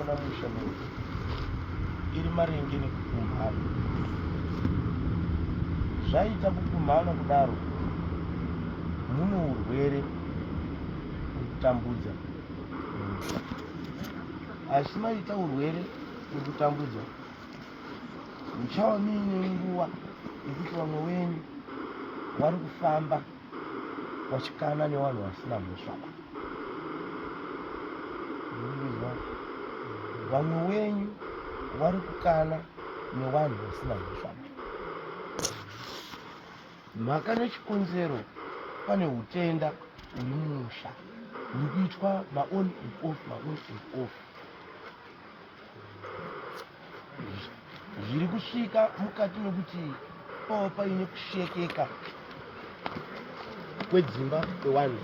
kuona musha menyu iri maringe nekupumhana. Zvaita kupumhana kudaro mune urwere hwekutambudza musha. Asi maita urwere hwekutambudza muchava muine nguva yekuti vamwe wenyu wari kufamba wachikana nevanhu vasina mhosva. Vamwe wenyu wari kukana nevanhu vasina mhosva. Mhaka nechikonzero pane hutenda huri mumusha huri kuitwa maon and off, maon and off. Zviri kusvika mukati mekuti pava paine kushekeka kwedzimba kwewanhu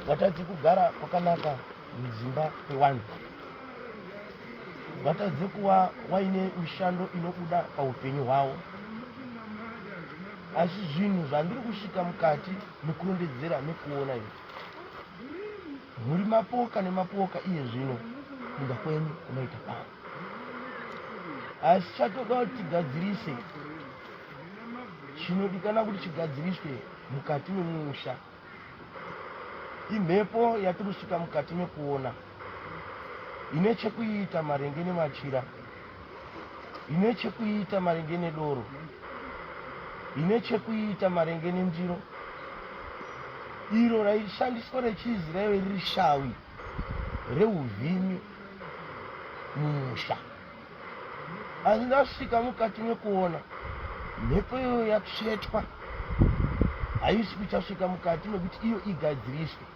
watadze kugara kwakanaka mudzimba kwewanhu vatadze kuva waine mishando inobuda paupenyu hwavo. Asi zvinhu zvandiri kusvika mukati mekurondedzera nekuona izvi, muri mapoka nemapoka iye zvino kuda kwenyu kunoita pano. Asi chatoda kuti tigadzirise chinodikana kuti chigadziriswe mukati memusha imhepo yatiri kusvika mukati mekuona ine chekuita maringe nemachira, ine chekuita maringe nedoro, ine chekuita maringe nendiro iro raishandiswa rechizi raive riri shawi reuvhimi mumusha. Asi ndasvika mukati mekuona mhepo iyoyo yatsvetwa, haisi kuchasvika mukati mekuti iyo igadziriswe,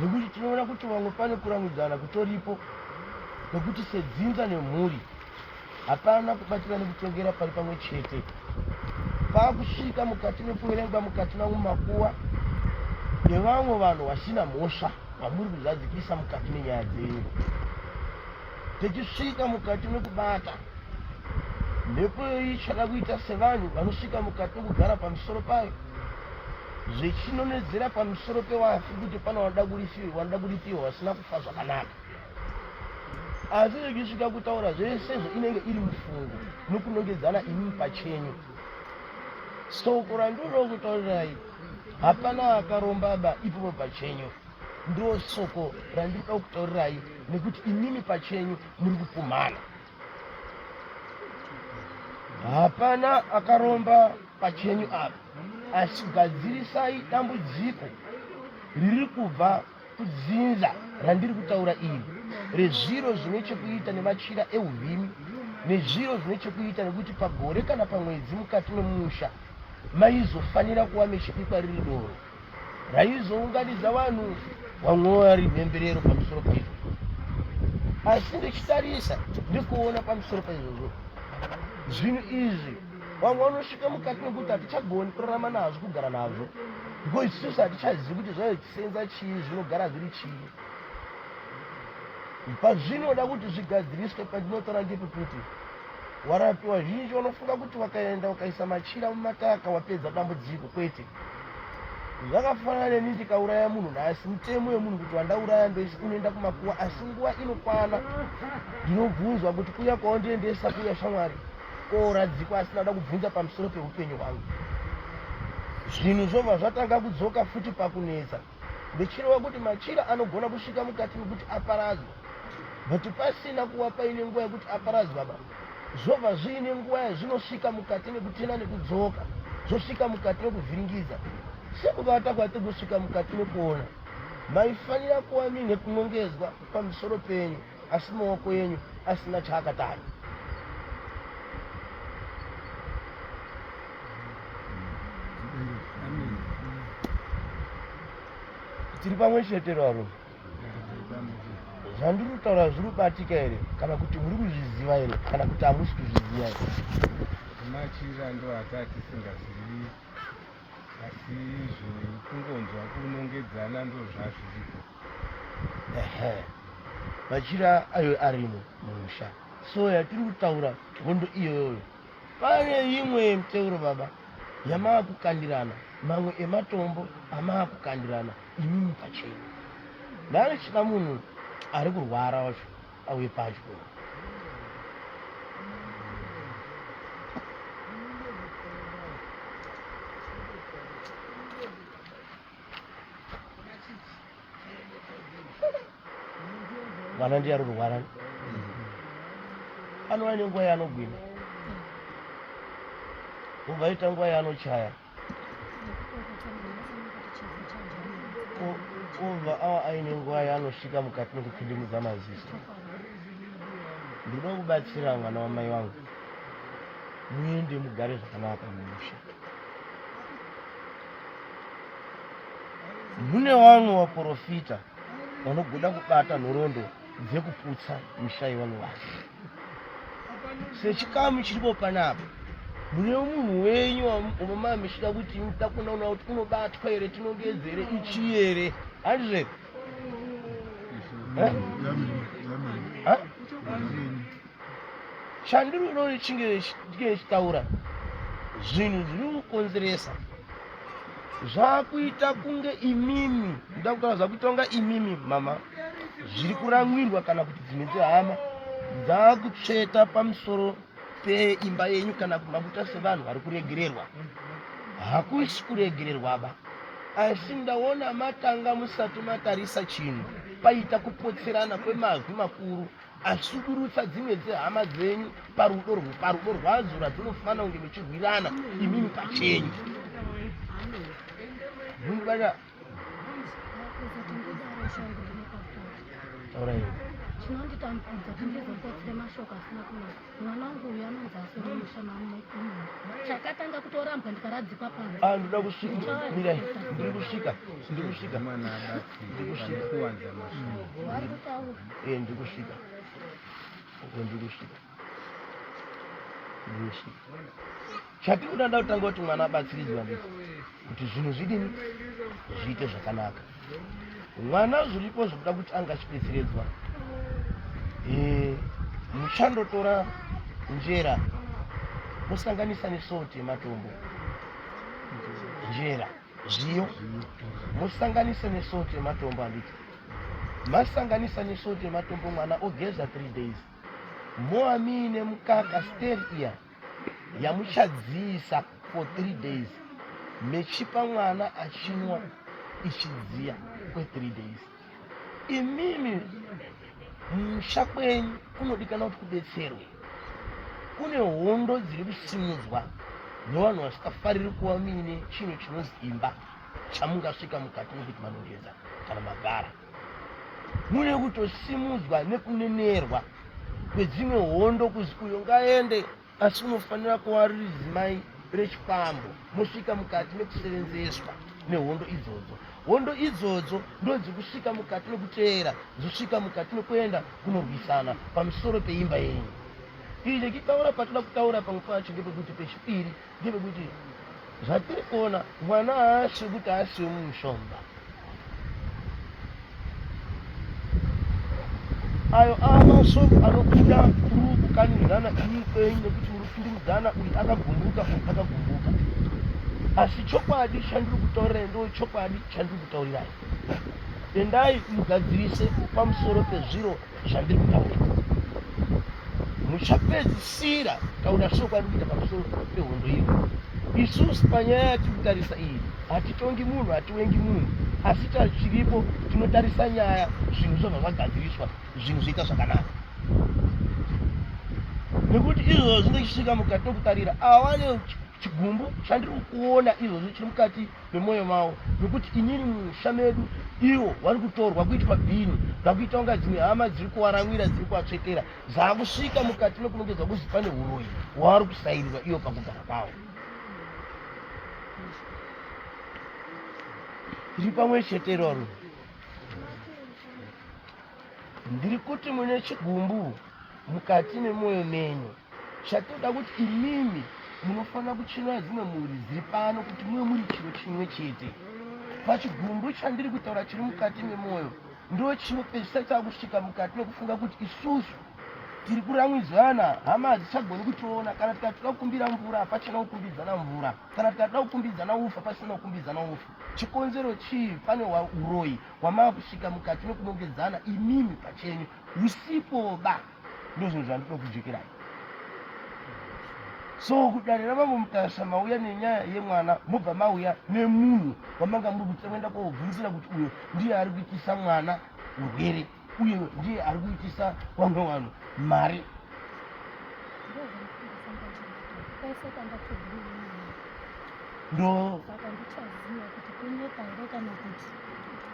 nekuti tinoona kuti vamwe pane kuramwidzana kutoripo nekuti sedzinza nemhuri hapana kubatira nekutongera pari pamwe chete. Pakusvika mukati mekuverengwa mukati mamwe makuva nevamwe vanhu vasina mhosva vamuri kuzadzikisa mukati menyaya dzenyu. Techisvika mukati mekubata mhepo iyoyi ichada kuita sevanhu vanosvika mukati mekugara pamusoro payo zvechinonedzera pamusoro pewafi kuti pane vanoda kuripiwa vasina kufa zvakanaka. Asi zvichisvika kutaura zvese izvo inenge iri mufungo nokunongedzana imimi pachenyu. Soko randinoda kutaurirai hapana akaromba ba ipopo pachenyu. Ndo soko randinoda kutaurirai nekuti imimi pachenyu muri kupumhana. Hapana akaromba pachenyu apa, asi gadzirisai dambudziko riri kubva kudzinza randiri kutaura iri rezviro zvine chekuita nemachira euvhimi nezviro zvine chekuita nekuti pagore kana pamwedzi mukati memusha maizofanira kuva mechibikwa riri doro raizounganidza vanhu vamwe vari mhemberero pamusoro paizvozvo. Asi ndichitarisa ndikuona pamusoro paizvozvo zvinhu izvi vamwe vanosvika mukati mekuti hatichagoni kurarama nazvo kugara nazvo because isusu hatichazivi kuti zvaichisenza chii zvinogara zviri chii. Pazvinoda kuti zvigadziriswe pandinotaura ndepekuti Warapi wazhinji wanofunga kuti wakaenda ukaisa machira mumataka wapedza dambudziko. Kwete. Zvakafanana neni ndikauraya munhu nhasi, mutemo wemunhu kuti wandauraya ndoisa unoenda kumakuva asi nguva inokwana ndinobvunzwa kuti kuya kwaundiendesa kuya shamwari kooradzikwa asina kuda kubvunza pamusoro peupenyu hwangu. Zvinhu zvobva zvatanga kudzoka futi pakunetsa. Ndichireva kuti machira anogona kusvika mukati mekuti aparadzwa but pasina kuva paine nguva yekuti aparadzwa ba zvobva zviine nguva yazvinosvika mukati mekutena nekudzoka zvosvika mukati mekuvhiringidza sekubata kwatiri kusvika mukati mekuona maifanira kuva muine kunongedzwa pamusoro penyu asi maoko enyu asina chaakatanya. Tiri pamwe chete varume, zvandiri kutaura zviri kubatika here kana kuti muri kuzviziva here kana kuti hamusi kuzviziva here? Machira ndo atatisingazivi asi zvekungonzwa kunongedzana ndo zvazviripo. Ehe, machira ayo arimo mumusha, so yatiri kutaura hondo iyoyoyo. Pane imwe miteuro baba yamaakukandirana mamwe ematombo amaakukandirana imimi pachenyu. Ndanga ndichida munhu Ari kurwara wacho auye padyo. Mwana ndiye ari kurwara. Anova nenguva yaanogwina. Obva aita nguva yaanochaya. Obva ava aine nguva yaanosvika mukati mekupfidimudza maziso. Ndinoda kubatsira mwana wamai vangu. Muende mugare zvakanaka mumusha. Mune vamwe vaporofita vanogoda kubata nhoroondo dzekuputsa misha yevamwe vanhu. Sechikamu chiripo panapa, mune munhu wenyu wamama muchida kuti muda kuona kuti unobatwa here, tinongedze here, ichi here, handizvo here? Eh? Eh? Chandiri kuda kuti chinge ndichitaura zvinhu zviri kukonzeresa zvakuita kunge imimi ndoda kutaura zvakuita kunge imimi mama zviri kuramwirwa kana kuti dzimwe dzehama dzakutsveta pamusoro peimba yenyu kana kuti makuita sevanhu vari kuregererwa hakusi kuregererwaba asi ndaona matanga musati matarisa chinhu paita kupotserana kwemazwi makuru Asudurutsa dzimwe dzehama dzenyu parudo parudo rwadzo rwadzinofanira kunge muchirwirana imimi pachenyu. Munobata taurai. Chinonditambudza kuti ndizopotsere mashoko asina kunaka. Mwana wangu uyu anonzi asori musha mamuno. Chakatanga kutorambwa ndikaradzikwa panze. Ah, ndoda kusvika. Mirai, ndiri kusvika. Ndiri kusvika. Mwana abatsirwe Ndiri kusvika. pane kuwanza mashoko. Vari kutaura. Eh, ndiri kusvika. Uko ndiri kusvika. Ndiri kusvika. Chatiri kuda nda kutanga kuti mwana abatsiridzwe handiti kuti zvinhu zvidini zviite zvakanaka. Mwana zviripo zvekuda kuti anga achibetseredzwa. Eh, muchandotora njera mosanganisa nesalt yematombo. Njera. Zviyo mosanganisa nesalt yematombo handiti masanganisa nesalt yematombo mwana ogeza 3 days moa miine mukaka ster iya yamuchadziisa for 3 days mechipa mwana achinwa ichidziya kwe 3 days Imimi musha kwenyu kunodikana kuti kubetserwe. Kune hondo dziri kusimudzwa nevanhu vasikafariri kuva muine chinhu chinonzi imba chamungasvika mukati mekuti manongedza kana magara. Mune kutosimudzwa nekunenerwa kwedzimwe hondo kuzi uyo ngaende Asi unofanira kuva riri zimai rechikwambo mosvika mukati mekusevenzeswa nehondo idzodzo. Hondo idzodzo ndodzikusvika mukati mekuteera dzosvika mukati mekuenda kunorwisana pamusoro peimba yenyu. Izvi ndichitaura patoda kutaura pamwe pacho ngepekuti pechipiri ngepekuti zvatiri kuona mwana haasi wekuti haasi wemushonga. Ayo amashoko anobuda kuri kukanirana imi kwenyu nekuti muri kupindurudzana uyu akagumbuka uyu akagumbuka asi chokwadi chandiri kutaurirai ndo chokwadi chandiri kutaurirai endai mugadzirise pamusoro pezviro zvandiri kutaura muchapedzisira taura chokwadi kuita pamusoro pehondo iyo isusu panyaya yatiri kutarisa iyi hatitongi munhu hatiwengi munhu asi chiripo tinotarisa nyaya zvinhu zvobva zvagadziriswa zvinhu zvoita zvakanaka nekuti izvozvi ndichisvika mukati mekutarira awane chigumbu chandiri kuona izvozvi chiri mukati memwoyo mavo nokuti inini mumusha medu ivo vari kutorwa kuitwa bhini zvakuita kunga dzimwe hama dziri kuwaramwira dziri kuvatsvetera zvakusvika mukati mekunongedzwa kuzi pane uroyi wavari kusairirwa iyo pakugara kwavo tiri pamwe chete iroro ndiri kuti mune chigumbu mukati memwoyo menyu Chatoda kuti imimi munofanira kuchinura dzimwe mhuri dziri pano kuti muve muri chiro chimwe chete. Pachigumbu chandiri kutaura chiri mukati memwoyo ndo chinopedzisa chakusvika mukati mekufunga kuti isusu Tiri kuramwidzana, hama hadzichagoni kutiona. Kana tikati toda kukumbira mvura, hapachina kukumbidzana mvura. Kana tikati toda kukumbidzana ufa, pasina kukumbidzana ufa. Chikonzero chii? Pane uroyi hwamava kusvika mukati mekunongedzana imimi pachenyu husipoba. Ndozvinhu zvandinoda kujekerai. So kudare raMambo Mutasa mauya nenyaya yemwana, mobva mauya nemunhu wamanga muri kuti moenda kobvunzira kuti uyo ndiye ari kuitisa mwana urwere uye ndiye ari kuitisa vamwe vanhu mari. Ndo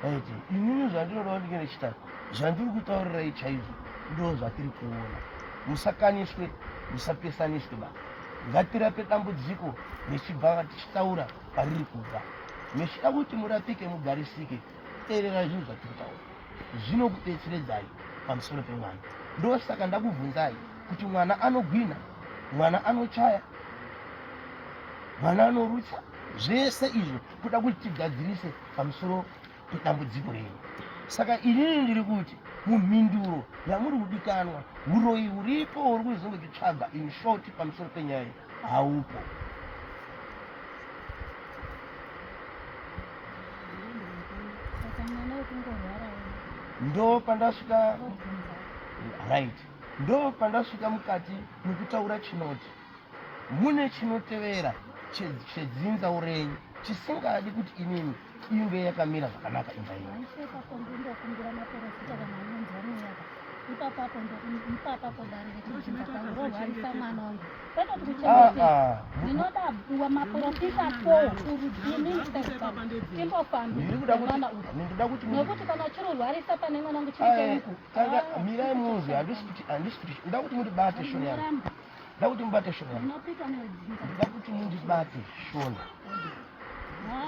aiti inini zvandinoda kuti ndinge ndichita zvandiri kutaurirai chaizvo ndo zvatiri kuona. Musakaniswe, musapesaniswe ba. Ngatirape dambudziko richibva tichitaura pariri kubva. Mechida kuti murapike mugarisike, teererai zvinhu zvatiri kutaura. Zvinokubetseredzai pamusoro pemwana. Ndosaka ndakubvunzai kuti mwana anogwina, mwana anochaya, mwana anorutsa, zvese izvo kuda kuti tigadzirise pamusoro pedambudziko renyu. Saka inini ndiri kuti mumhinduro yamuri kudikanwa, uroyi huripo huri kuzenge uchitsvaga in short pamusoro penyaya iyi haupo. Ndo pandasvika right, ndo pandasvika mukati mekutaura chinoti mune chinotevera chedzinza renyu chisingadi kuti inini inge yakamira zvakanaka imba yenyu. Nekuti kana chirurwarisa pane mwana wangu chiri cheuku. Mirai munzwe, handisi kuti handisi kuti ndoda kuti mundibate shona yangu. Ndoda kuti mubate shona yangu. Ndoda kuti mundibate shona.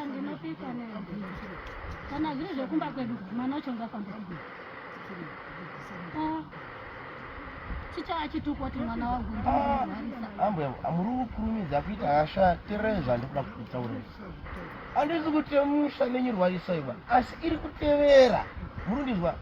Ndinopika nedzinza. Kana zviri zvekumba kwedu mwana wacho ngafambe. Chicha achitukwa kuti mwana wangu ndinorwarisa. Ambuya, muri kukurumidza kuita hasha, tererai zvandikuda kutaura. Handisi kuti musha menyu rwarisa iwa, asi iri kutevera. Muri kundizwa?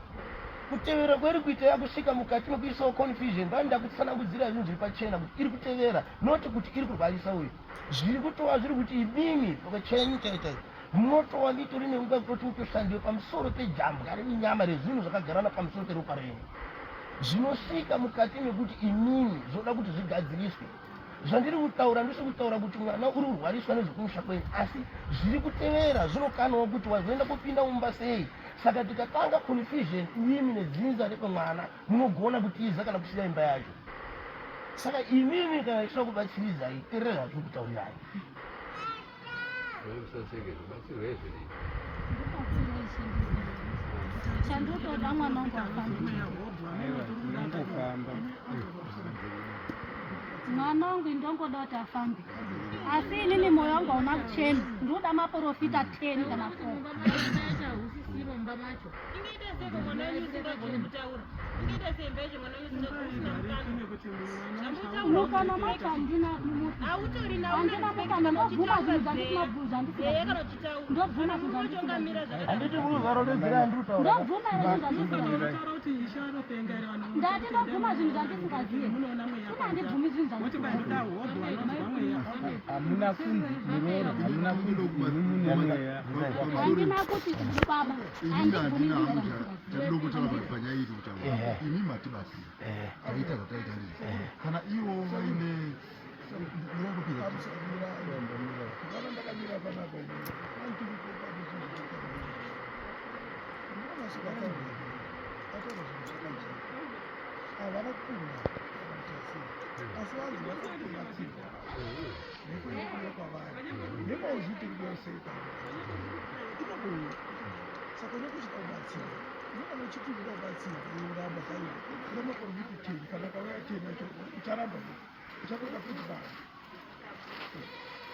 Kutevera kwairi kuita yakusvika mukati mekuisawo confusion. Ndanda kutsanangudzira zvinhu zviri pachena kuti iri kutevera, not kuti iri kurwarisa uyu. Zviri kutova zviri kuti imimi chenyu chaichai munotova mitori nenguva yekutoti mutoshandiwe pamusoro pejambwa reminyama rezvinhu zvakagarana pamusoro peropa renyu. Zvinosvika mukati mekuti imimi zvoda kuti zvigadziriswe. Zvandiri kutaura ndisi kutaura kuti mwana uri kurwariswa nezvekumusha kwenyu, asi zviri kutevera zvinokanawo kuti wazoenda kupinda mumba sei. Saka tikatanga confusion imimi nedzinza rekwemwana munogona kutiza kana kusiya imba yacho. Saka imimi kana ichida kubatsiridzai tererai zvatiri kutaurirai. Chandotoda mwana wangu afambe. Mwana wangu ndongoda kuti afambe. Asi inini moyo wangu hauna kuchena. Ndinoda maporofita 10 kana 4. Mukana macho handina handina mukana ndobvuma zvinhu zvandisina ndobvuma zvinhu handiti munovarondedzera andiri ndobvuma here zvinhu zvandisina ndati ndobvuma zvinhu zvandisingazive kuna handibvumi zvinhu zvandisina Hamuna kunzi muroora, hamuna kunzi imi mune mweya. Handina kuti baba. Inini handina hangu chandinoda kutaura panyaya iyi kutaura. Imi matibatsira. Taita zvataita ndizvo. Kana ivo vaine ndingatopedza. Havana kuda asi vanzi vakakubatsirwa nekuuya kwavari nemauzviti kudiwa sei inobouya saka unenge uchida kubatsirwa unokana uchiti unoda kubatsirwa iwe uramba zaiwa uda maporofiti ten kana akauya ten acho ucharamba uchakuda futi baa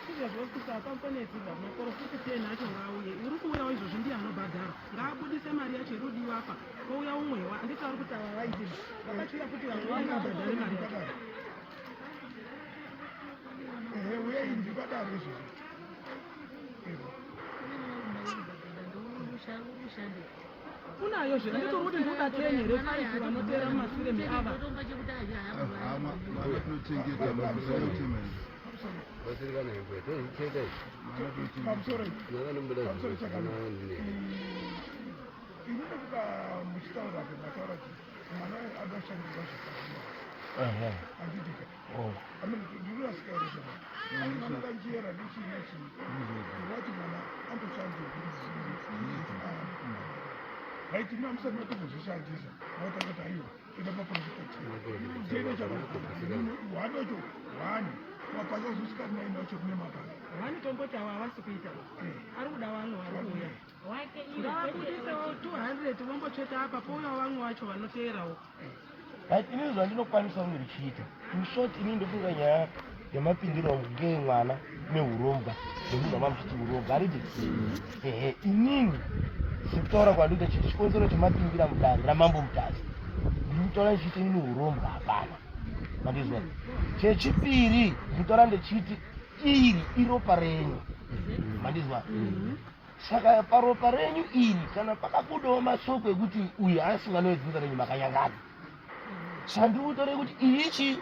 Izvozvo kuti akamponetsi maporofiti ten acho ngaauye uri kuuyawo izvozvi ndiye anobhadhara ngaabudise mari yacho iri kudiwa apa kouya umwewa handiti vari kuti ava vaiti vakachiuya futi vamwe vangabhadhare mari yacho. Ehe, uyai ndikadaro izvozvo. Unayo zve handiti uri kuti ndikuda 10 here 5 vanoteera mumasure meava. Hama, mwana tinochengeta, mwana tinochengeta. Pamusoro pamusoro chakanaka. Ini ndokuda muchitaura ke mataura kuti mwana uyu adoshandirwa zvakanaka. Handiti ka? Ndirikurasika here zvaka? Ani mwana kanjera nechii nechii. Ndinoti mwana andoshandirwa. Right, imi hamusati matozozvishandisa. Maotanga kuti aiwa, toda maprofita ten. Ten chakanaka. One wacho, one. Wapachazosvika nine wacho kune mabasa. One tomboti ava havasi kuita. Ari kuda vamwe vari kuuya. Ngavabudisewo 200 vombotsveta apa pouyawo vamwe vacho vanoteerawo. Right, inini zvandinokwanisa kunge ndichiita in short, inini ndofunga nyaya yemapindiro angu ngeyemwana nehurombwa nemunhu wamamuchiti hurombwa aridi. Ehe, inini sekutaura kwandoita chiti chikonzero chemapindira mudare raMambo Mutasa, ndiri kutaura ndichiti inini hurombwa hapana, mandizwa. Chechipiri ndikutaura ndichiti iri iropa renyu, mandizwa. Saka paropa renyu iri kana pakabudawo mashoko ekuti uyu haasi mwana wedzinza renyu, makanyangadza. Saka ndiri kutaura kuti iri ichi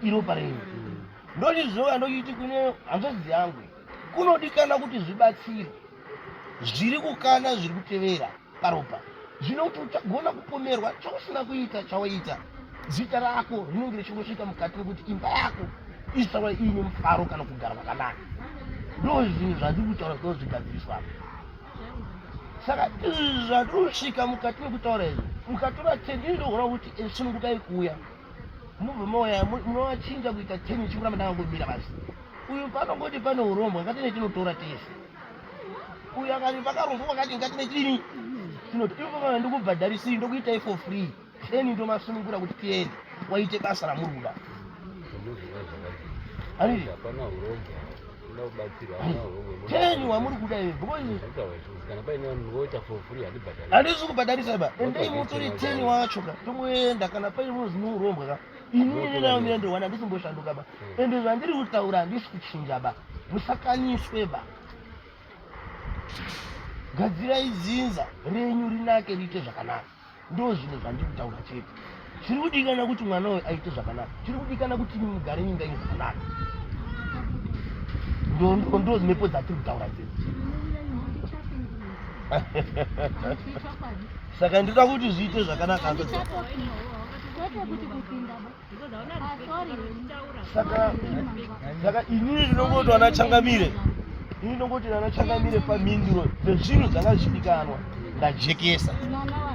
iropa renyu. Ndochizova ndochiti kune hanzvadzi yangu kunodikana kuti zvibatsire zviri kukana zviri kutevera paropa zvino kuti uchagona kupomerwa chausina kuita chawaita, zita rako rinenge richingosvika mukati mekuti imba yako isava iine mufaro kana kugara kwakanaka. Ndo zvinhu zvandiri kutaura zvinozvigadziriswa apa. Saka izvi zvandiri kusvika mukati mekutaura izvi, mukatora 10 ini ndoona kuti sunungukai kuuya mubve mauya munovachinja kuita 10 ichikuramba ndakangomira basi. Uyu panongoti pane urombwa, ngatine tinotora tese. Uyu akati pakarongwa kwakati, ngatine chini tinoti ivo vana ndikubhadharisii, ndokuitai for free. 10 ndomasunungura kuti tiende waite basa ramuri kuda. Handiti Hapana urombwa, unoda kubatsirwa, hapana urombwa. 10 wamuri kuda iwe because Kana paine vanhu voita for free, handibhadhari. Handisi kubhadharisa ba, endei mutore 10 wacho ka, tomoenda. Kana paine munozi muurombwa ka, inini ndinamira ndirwana, handisi kumboshanduka ba. Ende zvandiri kutaura handisi kuchinja ba, musakanyiswe ba. Gadzirai dzinza renyu rinake, riite zvakanaka. Ndo zvinhu zvandiri kutaura chete. Chiri kudikana kuti mwana uyu aite zvakanaka, chiri kudikana kuti imi mugare nyinga yenyu zvakanaka. Ndo ndo ndo mhepo dzatiri kutaura dzedzi. Saka ndinoda kuti zviite zvakanaka hanzvadzi yangu. Kwete kuti kupinda ba. Ah, sorry. Saka inini ndinongoti vana changamire, inini ndinongoti vana changamire, pamhinduro dzezvinhu zvanga zvichidikanwa ndajekesa. Mwana wa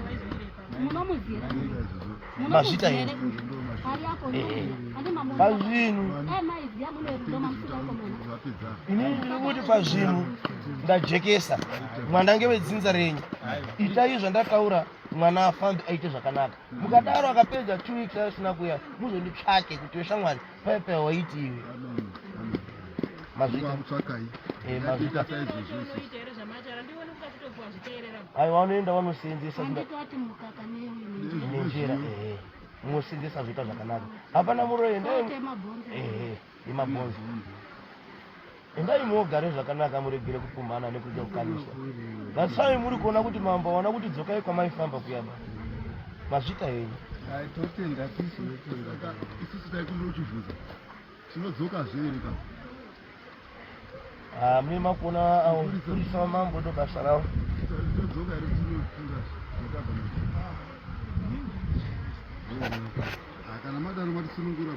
munomuziva? Mazvita henyu. Ari apo. Ehe. Andi mamuona? Pazvinhu Eh, maiziya mune rudo mamusika uko mwana. Inini ndiri kuti pazvinhu ndajekesa. Mwana ngewedzinza renyu, itai zvandataura, mwana afambe aite zvakanaka. Mukadaro akapedza 2 weeks asina kuya, muzonditsvake kuti weshamwari paipai waiti iwe. Mazvita. Kutsvakai. Eh, mazvita. Saizvozvo isusu. Aiwa, vanoenda vanosenzesa Handitoti mukaka nenjera. Ehe, munosenzesa zvoita zvakanaka, hapana muroyi. Endai. Sote mabhonzo. Ehe, nemabhonzo. Endai mogare zvakanaka, muregere kupumhana nekuda kukaniswa. That's why muri kuona kuti mambo aona kuti dzokai kwamaifamba kuyaba. Mazvita henyu. Ai, totenda tisu. Saka isusu taikumbira kuchibvunza, tinodzokazve here ka? Ah, mune makuona avo purisa vamambo, ndo basa ravo. Tinodzoka here tinopinda zvatabva nazvo? Ah, kana madaro matisunungura.